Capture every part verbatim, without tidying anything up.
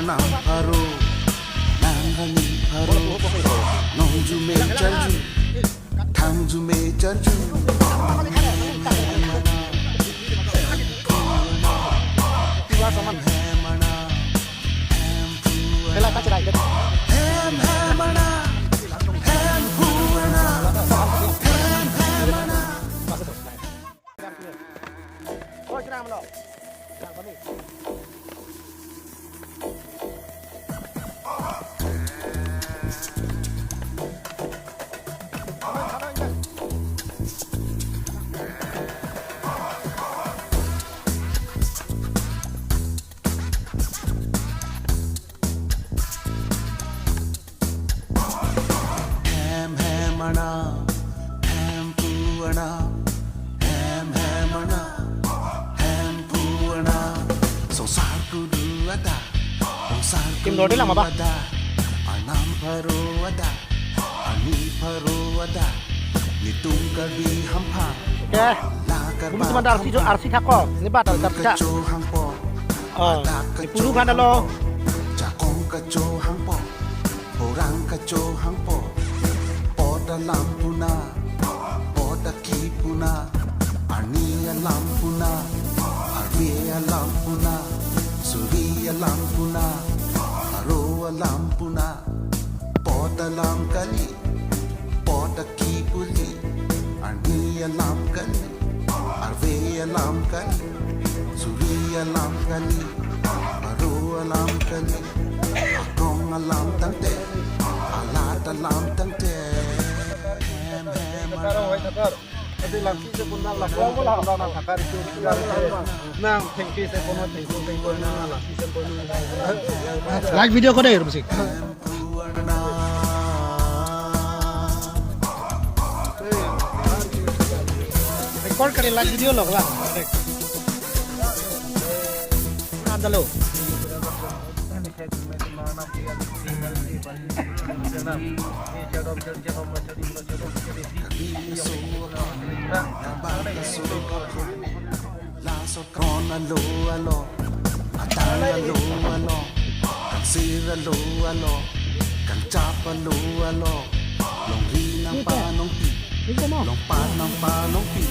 Nang pharo, nang hini pharo, nong jume charju, thang jume charju. Hem hemana, hem phuana, hem hemana, hem phuana, hem hemana. Hem hemana, hem phuana, hem hemana, hem phuana. Songsar kudu ada, songsar Kim dode lang, Baba. Ada, anam pharo ada, ani pharo ada, netum Karbi hampha. Oke. La Karbi sebentar, arsi jo, arsi thako. Ini batal, tapi tak. Kacho hangpo. Oh, ada ini kacho puru kan lo. Hangpo. Jakong kacho hangpo. Orang kacho hangpo. Pot alam puna, pot aki puna, arni alam puna, arve alam puna, suri alam puna, pharo alam puna, pot alam kali, pot aki puli, arni alam kali, arve alam kali, suri alam kali, pharo alam kali, akrong alam tangte, alat alam tangte. Hem hem. Nang thengpi se kono thengpi thengpi nang langsi se kono. Live video ko dei, Rusik. Record kali, live video lo la. Andalo. Laso kron alo alo, atang alo alo, kangsir alo alo, kangchap alo alo, longri nangpanongpi, longpat nangpanongpi,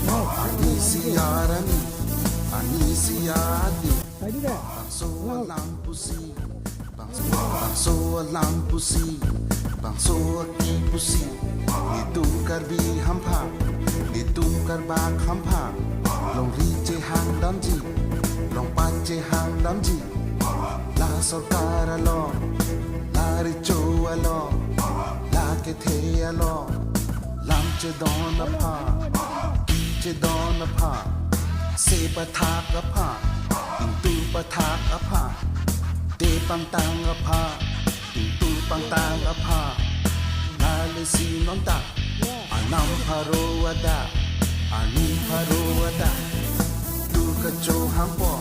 arni si arni, arni si arni. Bangso alam pusi, bangso, bangso alam pusi, bangso aki pusi, netum Karbi hampha, netum Karbak hampha, longri chehang damji, longpat chehang damji, la sorkar alo, la recho alo, la kethe alo, lam chedon aphan, ki chedon aphan, se pathak aphan, ingtu pathak aphan, te pangtang aphan, ingtu pangtang aphan, lale si nonta, anam pharo ada, arni pharo ada, tu kacho hangpo,